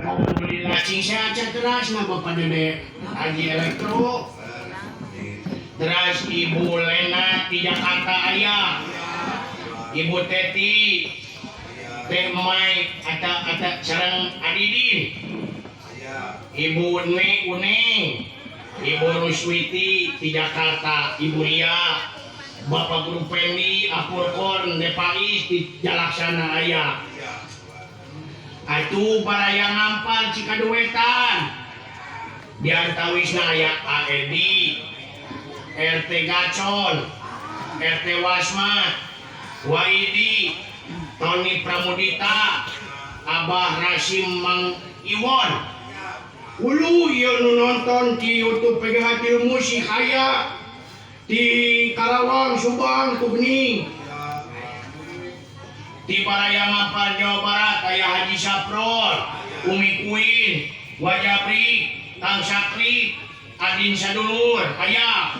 Alhamdulillah cing sehat teras na Bapak Dede Haji Elektro. Teras Ibu Lena di Jakarta aya. Ibu Teti, Teh Mai atau atau sareng Adidin. Ibu Ne Uneng, Ibu Ruswiti di Jakarta, Ibu Ria, Bapak Guru Pendi, Apurkon, Depais di Jalaksana aya. Atuh baraya Ngampar Cikaduwetan. Di antawisna aya AED, RT Gacon, RT Wasmat, Waidi, Tony Pramudita, Abah Rasim Mang Iwon. Ulu ieu nu nonton di YouTube PGH Tilu Musik aya di Karawang, Subang, Kuning. Di Baraya Ngampar Jawa Barat aya Haji Saprol, Umi Kuin, Wajabri, Kang Sakri, Adin Sadulur, aya.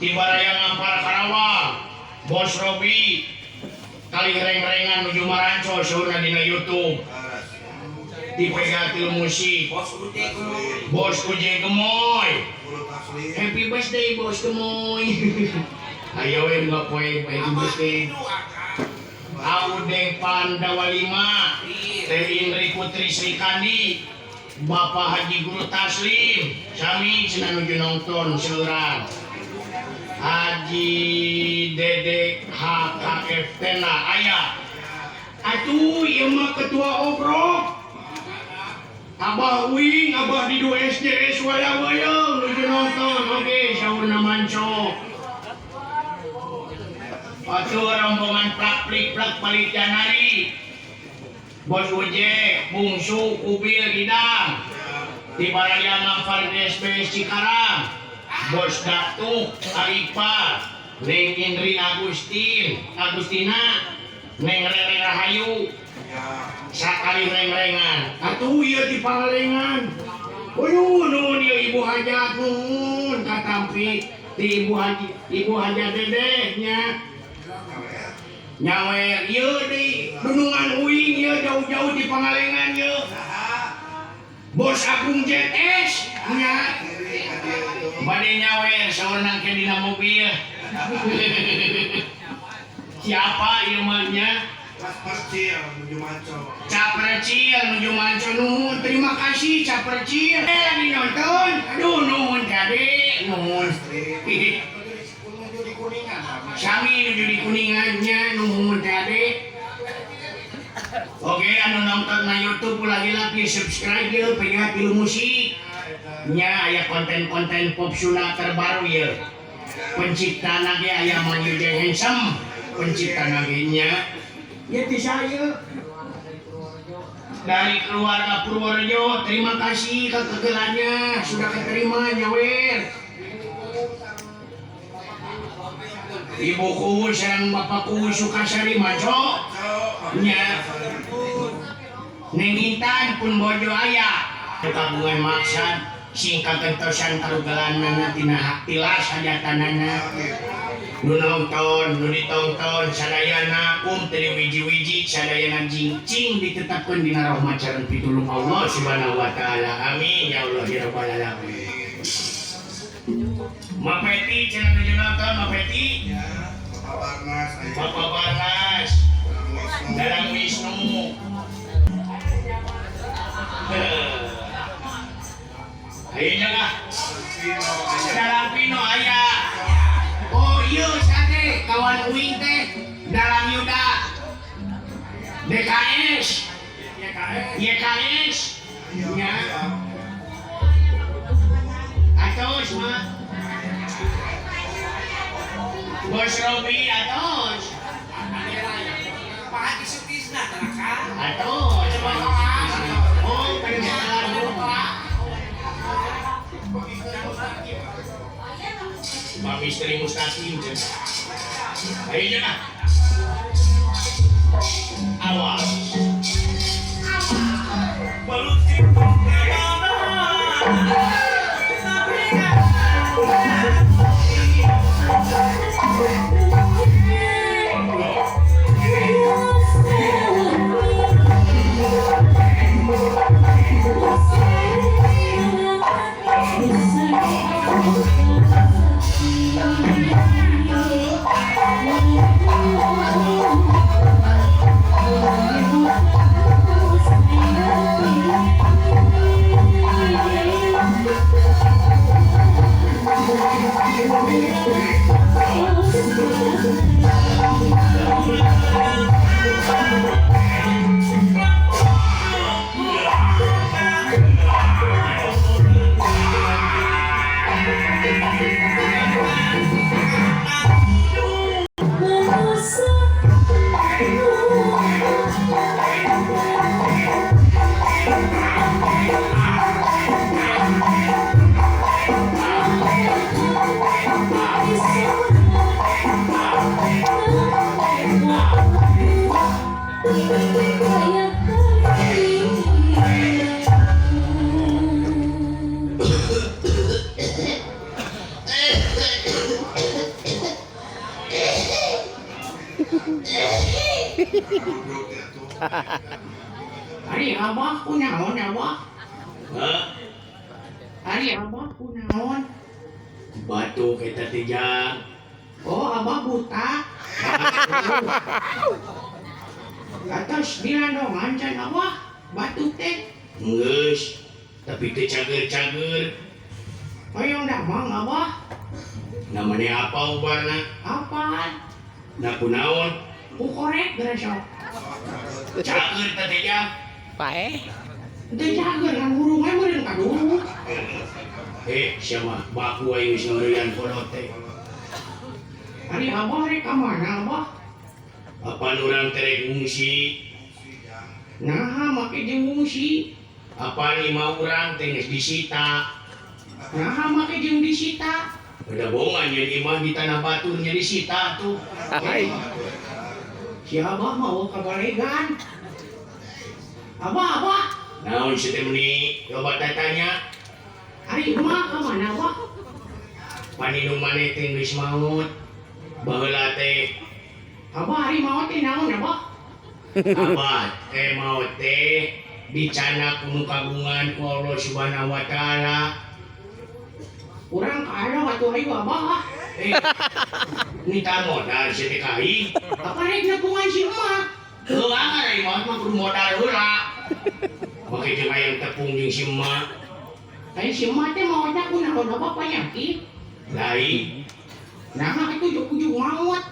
Di Baraya Ngampar Karawang, Bos Robi, kali reng-rengan nuju Maranco saurna dina YouTube. Di PGH Tilu Musik, Bos Uje Gemoy. Bos Uje Gemoy. Happy birthday Bos Gemoy. Ayo we buka poe happy birthday. Audeng Pandawa 5, Teh Indri Putri Sri Kandi, Bapak Haji Guru Taslim, sami cenah nuju nonton seuran. Haji Dede HKF Tena aya. Atuh ieu mah ketua obrok. Abah Wing, Abah di 2 SDS wayang-wayang nuju nonton oge saurna manco. Atuh rombongan plak plik plak balik Janari. Bos Uje, Bungsu, Kubil, Gidang. Di Baraya Ngampar DSP Cikarang. Bos Datuk, Aripa, Neng Indri Agustin, Agustina, Neng Rere Rahayu. Sakali reng-rengan. Atuh ieu di Pangalengan. Aduh, nuhun ieu Ibu Hajat nuhun katampi di Ibu Haji, Ibu Hajat Dedeh nya. Nyawer ieu di dunungan uing ieu jauh-jauh di Pangalengan ieu. Bos Agung ZS nya. Bade nyawer saurna ke dina mobil. Siapa ieu mah nya? Percil menuju Manco. Capercil menuju Manco nuhun, terima kasih Capercil. Lagi nonton. Aduh nuhun kade, nuhun. Menuju di Kuningan. Sami nuju di Kuningannya nuhun kade. Oke, anu nonton na YouTube lagi-lagi subscribe ya, PGH Tilu Musik. Nya aya konten-konten pop Sunda terbaru ya. Pencipta ge aya Mang Yuje Handsome, pencipta ge nya. Ya ti saya. Dari keluarga Purworejo, terima kasih kekegelannya sudah keterima nyawer. Ibuku sareng bapakku Sukasari Manco. Nya. Neng Intan pun bojo aya. Kagungan maksad sing kagentosan karugalanana tina hak tilas hajatanana. Nu nonton, nu ditonton sadayana um teu wiji-wiji sadayana jingcing ditetapkeun dina rahmat sareng pitulung Allah Subhanahu wa taala. Amin ya Allah ya rabbal alamin. Mapeti cenah nuju nonton Mapeti. Ya, Bapak Barnas aya. Bapak Barnas, Dadang Wisnu. Ayo jaga. Dalam Pino aya. Oh iya sate kawan uing teh Dalam Yuda. DKS. YKS. Ya. Atos mah. Bos Robi atos. Pak Haji Sutisna kan? Atos. Oh, pengen. Pak Misteri Mustaqim. Ayo jaga. Awas. Ari abah kunaon abah? Hah? Ari abah kunaon? Batuk eta teh jang. Oh, abah buta. Atos dilandongan can abah batuk teh. Geus, tapi teu cager-cager. Hoyong damang abah. Namanya apa ubarna? Apaan? Nah kunaon? Ku korek geura sok. Cager teh teh jang. Paeh. Teu cager kan hurung we meureun kaduh. Siapa baku aing geus ngeureuyaan kolot teh. Ari abah rek ka mana abah? Apan urang teh rek ngungsi? Naha make jeung ngungsi? Apan imah urang teh geus disita? Naha make jeung disita? Udah bohongan jeung imah di tanah batur nya disita tuh. Si abah mau ka balegan. Abah, abah. Naon si teh meuni loba tatanya? Ari emak ka mana abah? Paninu maneh teh geus maot. Baheula teh abah ari maot teh naon abah? Abah teh maot teh dicana ku nu kagungan ku Allah Subhanahu wa taala. Urang ka Allah atuh hayu abah. Nita modal si teh ka aing. Apa rek nepungan si emak? Heuh ari maot mah kudu modal heula. Make jeung hayang tepung jeung si emak. Ai si emak teh maotna kunaon abah panyakit? Lain. Nah, itu ujug-ujug maot.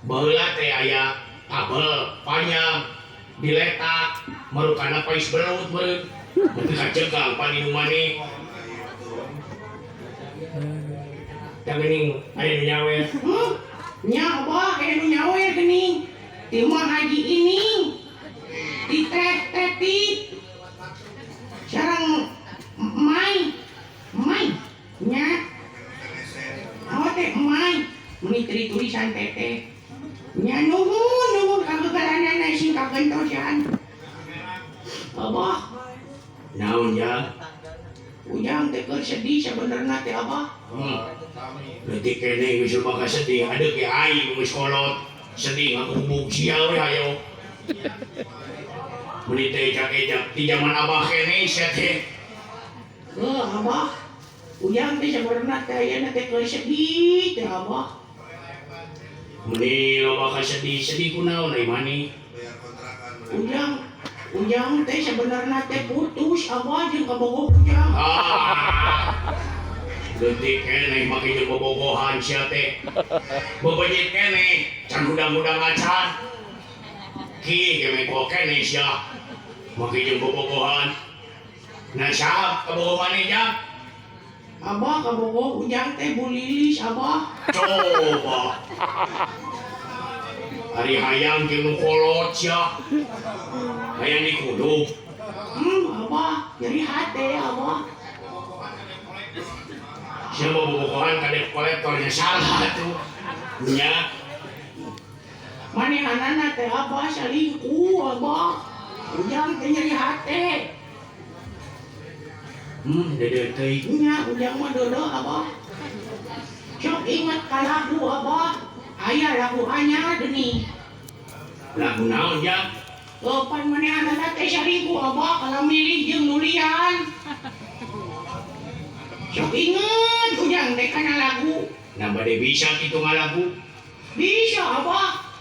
Baheula teh aya kabel panjang diletak marukana pais belut meureun. Teu kacegang paninu maneh. Tah geuning aya nu nyawer. Nya abah aya nu nyawer geuning. Ti mah haji ini. Ti teh teti. Sareng mai. Mai. Nya. Awak teh mai. Meuni tulisan teteh. Nya nuhun nuhun kagegaranana sing kagentosan. Abah. Naon jang? Ujang teh keur sedih sabenerna teh abah. Leutik keneh geus loba kasedih, adeuk ge aing geus kolot. Sedih ngakubuk sia we hayo. Meuni teh cakejak di zaman abah keneh sia teh. Heuh abah. Ujang teh sabenerna teh ayeuna teh keur sedih teh abah. Meuni loba kasedih-sedih kunaon ai maneh? Ujang Ujang teh sebenarnya teh putus abah jeung kabogoh ujang. Leutik keneh make jeung bobogohan sia teh. Bebenyit keneh can hudang-hudang acan. Ki ge mengko keneh sia. Make jeung bobogohan. Nah saha kabogoh maneh jang? Abah kabogoh ujang teh Bu Lilis abah. Coba. Ari hayang jeung nu kolot sia. Hayang dikudup. Abah, nyeri hate abah. Sia bobogohan ka debt kolektornya salah tuh. Nya. Manehanana teh abah salingkuh abah. Ujang teh nyeri hate. Deudeuh teuing. Nya ujang mah deudeuh abah. Sok inget ka lagu abah. Aya lagu anyar geuning. Lagu naon jang? Pan manehanana teh salingkuh abah kalau milih jeung nu lian. Sok inget ujang teh kana lagu. Nah bade bisa kitu ngalagu? Bisa abah.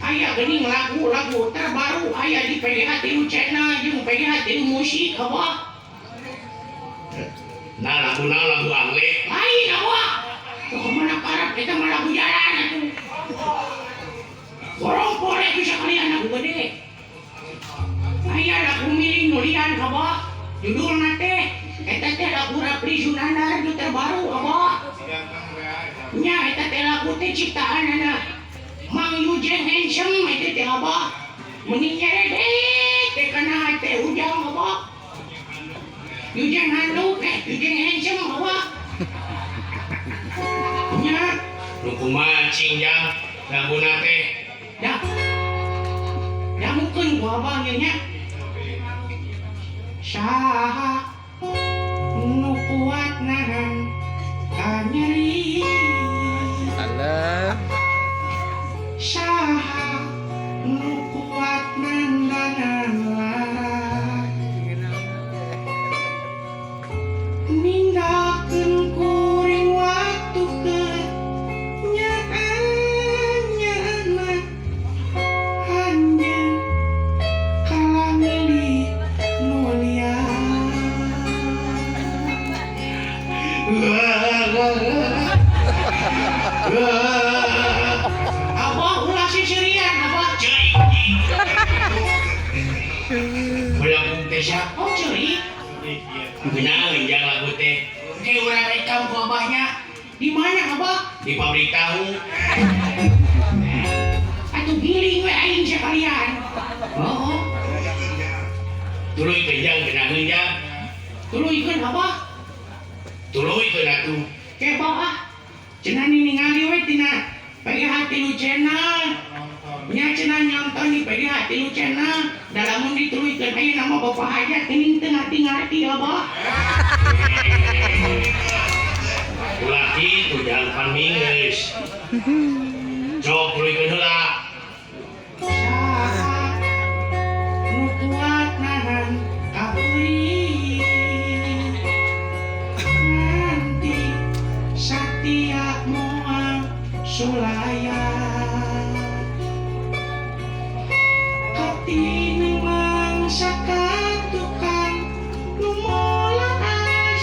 Aya geuning lagu-lagu terbaru aya di PGH Tilu Channel jeung PGH Tilu Musik abah. Nah lagu naon lagu angle? Lain abah. Tuh mana karep eta mah lagu jalan atuh. Gorong pole bisa kalian lagu gede. Aya lagu milih nu lian abah. Judulna teh eta teh lagu Rapli Sunandar nu terbaru abah. Nya eta teh lagu teh ciptaanana Mang Yujeng Handsome eta teh abah. Meni nyeredek teh kana hate ujang abah. Yujeng handuk Yujeng Handsome abah. Nya nu kumaha cing jang laguna teh? Dah. Dangukeun ku abah nya nya. Saha nu kuat nahan kanyeri. Alah. Saha nu Abah ulah sisirian, abah ceurik. Belagung teh siapa? Oh, ceurik. Genaheun jang lagu teh. Ke urang rekam ku abahnya. Di mana abah? Di pabrik tahu. Atuh giling we aing sekalian. Oh. Tuluy teh jang genaheun jang. Tuluykeun abah. Tuluykeun atuh. Ke ah. Cenah ningali we tina PGH 3 channel. Nya cenah nyonton di PGH 3 channel. Da lamun dituluykeun ayeuna mah Bapak Hajat geuning teu ngarti-ngarti abah. Ulah kitu jang pan minges. Sok tuluykeun heula. Saha nu kuat nahan kapeurih nanti satia moal sulaya katineng mangsa tukang nu moal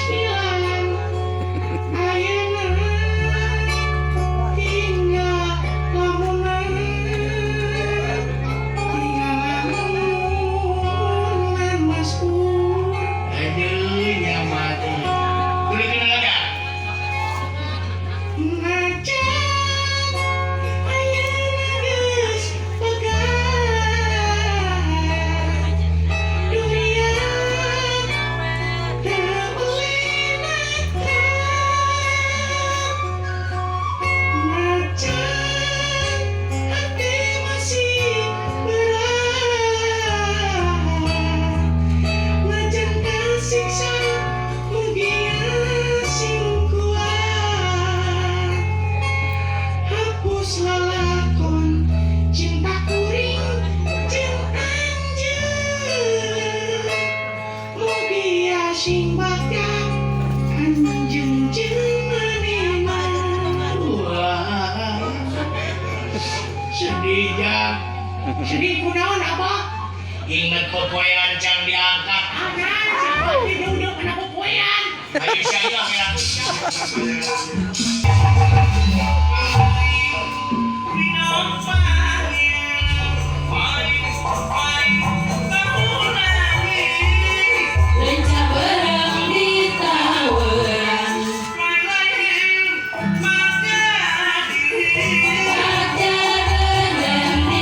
ilang ayeuna tinggal lamunan tinggal lamunan Mas Pur. Aduh, nyamati. Tuluykeun heula jang. Najan ayeuna geus pegat dunia teu meuli netep najan hati masih berat najan kasiksa mugia sing kuat hapus lalakon cinta kuring jeung anjeun mugia sing bagja anjeun jeung manehna. Wah, sedih jang. Sedih kunaon abah? Ingat popoean can diangkat. Anan siapa di duduk kana popoean. Ayo sia lagu sia. Lenca berang di taweran Bagja rendeng di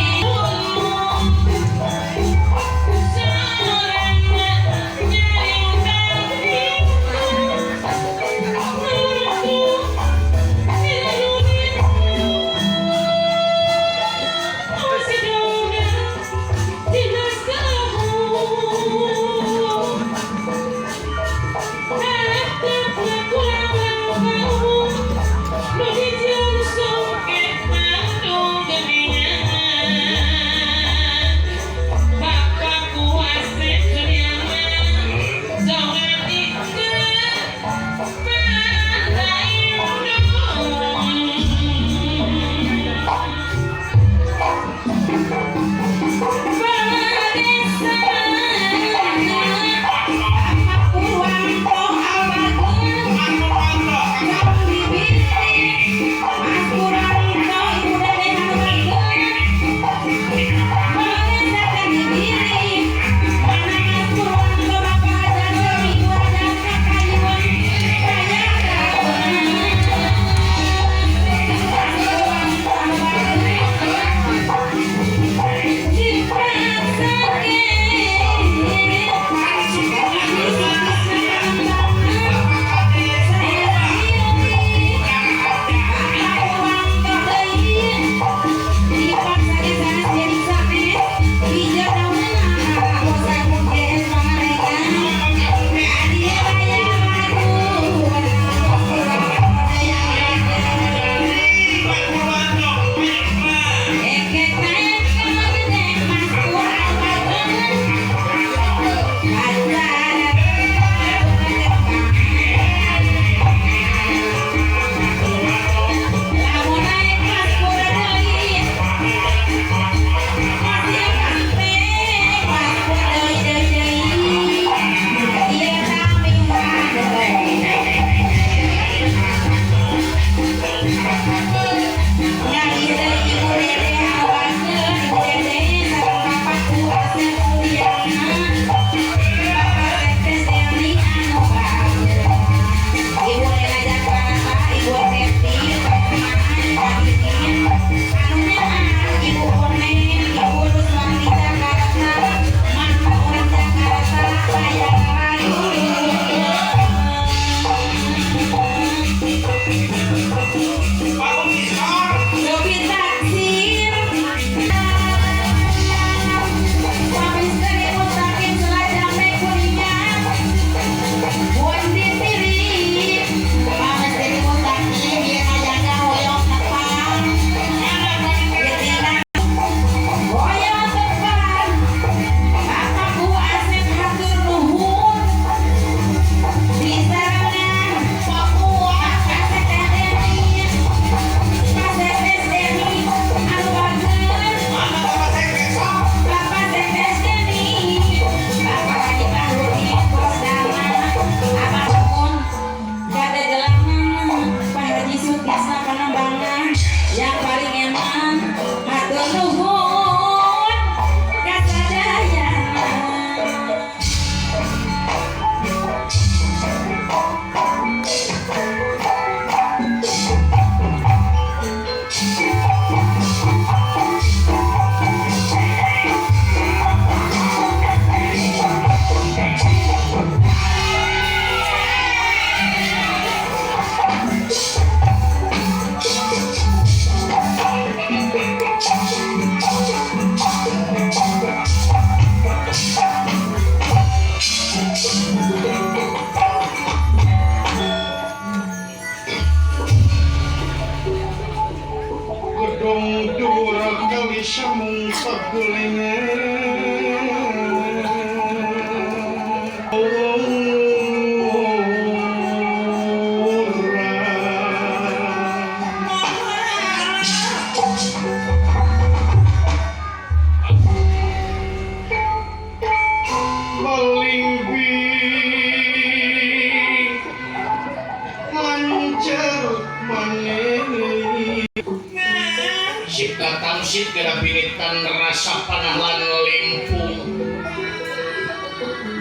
Sipta tamsit gara binitan rasa panah lan lempung.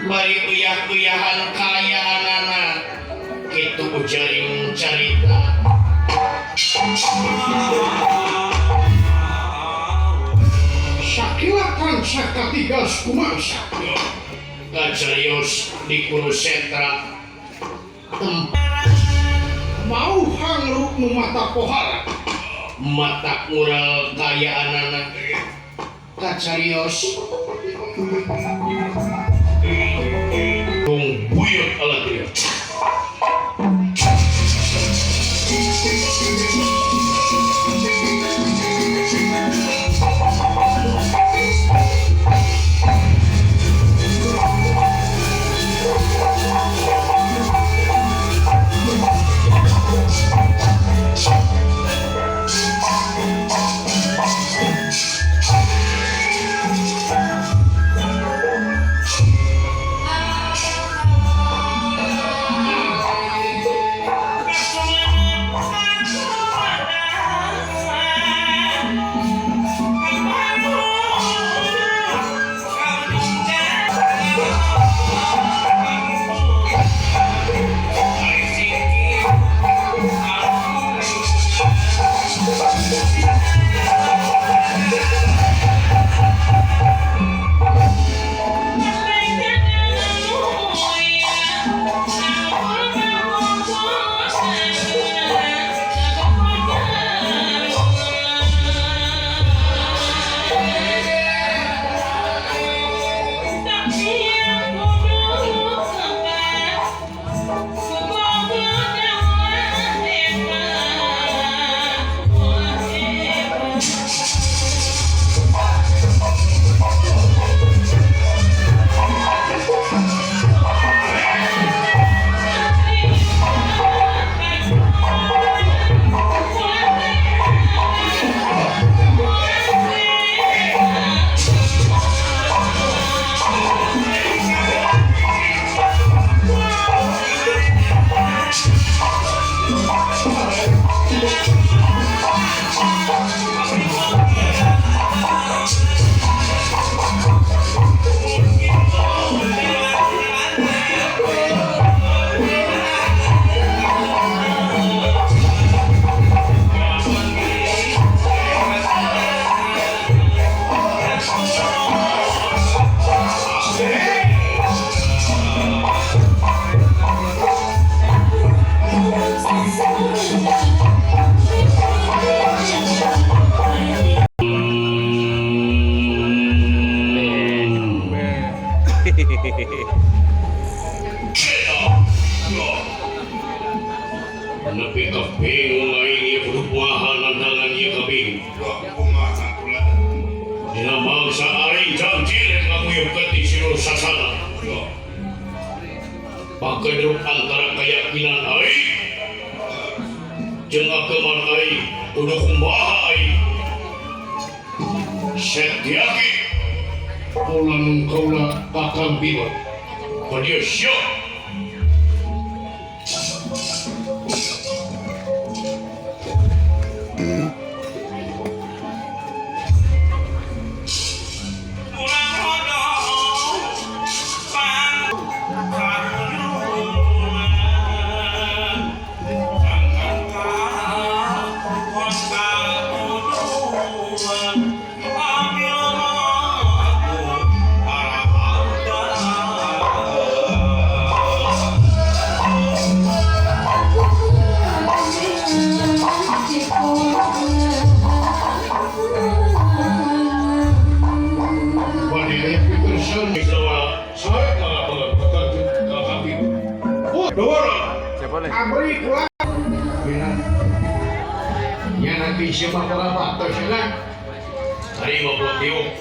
Bari uyah-uyahan kayaanana kitu ujaring carita. Sakila kansa katigas kumasa. Kacarios di Kurusetra mau hangru nu mata pohara mata mural kayaanana kacarios tung buyut ala dia. Nepi ka bingung aing ieu kudu kumaha nandangan ieu ka bingung. Kumaha kula? Dina mangsa aing janji rek ngaguyub ti si Dursasana. Pakedruk antara keyakinan aing jeung ageman aing kudu kumaha aing. Setyaki kaula nung kaula Kakang Bima. Ka dieu siap. Siapa berapa atau siapa? Hari bapak Tio,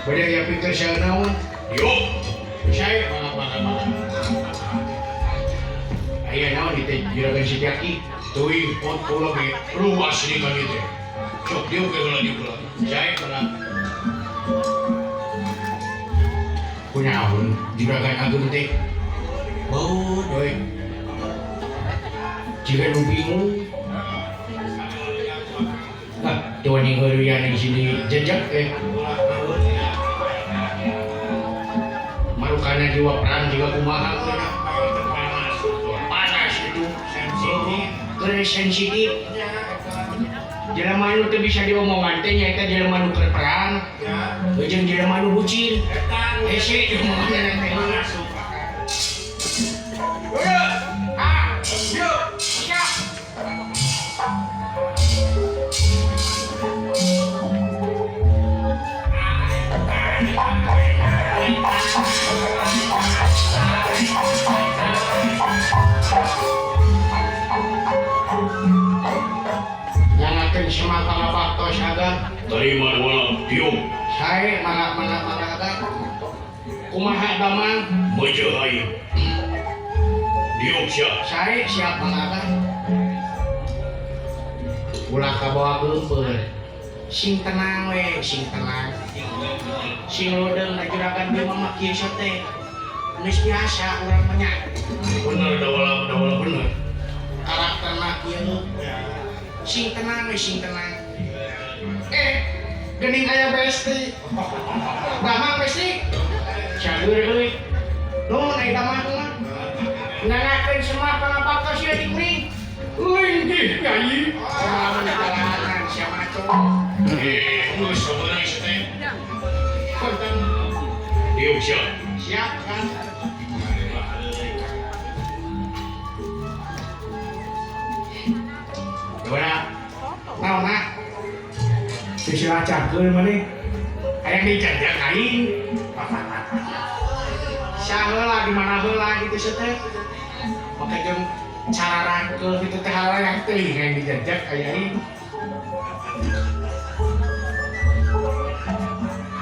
beda yang pikir saya naon? Tio, saya mana. Ayah naon itu juragan si Jaki, tuh pot pulang ke rumah sini kan itu. Cok Tio ke kalau dia pulang, saya pernah punya naon juragan agung teh, bau doi, jika nu bingung. Teu wani heureuyan di sini jejak eh. Marukana jiwa perang juga kumaha panas itu sensitif sensitif jelema nu teu bisa diomongan teh nyaeta jelema nu keur perang jeung jelema nu bucin hese diomongan teh. Ah, yuk, siap. Nyangakeun semua pangabaktos agak. Terima walau tiup. Sae mangga agak. Kumaha damang? Meujeuh aing. Diuk siap. Sae siap mangga. Ulah kabawa geumpeur. Sing tenang we, sing tenang. Sing lodeung da juragan Bima mah kieu teh. Geus biasa urang mah nya. Bener dawala bener. Karakterna kieu. Sing tenang we, sing tenang. Geuning aya besti. Damang besti. Cagur euy. Nuhun aya damang mah. Nanakeun semua pangabaktos ieu di kuring. Linggih nyai. Kumaha jalanan sia maco. Geus sabenerna teh. Punten. Diuk siap. Siap kan? Udah. Naon nak? Sisila cangkeul maneh. Hayang dijajak aing. Saheula di mana heula gitu teh. Make jeung cara rangkeul kitu teh halayang teuing hayang dijajak aya aing.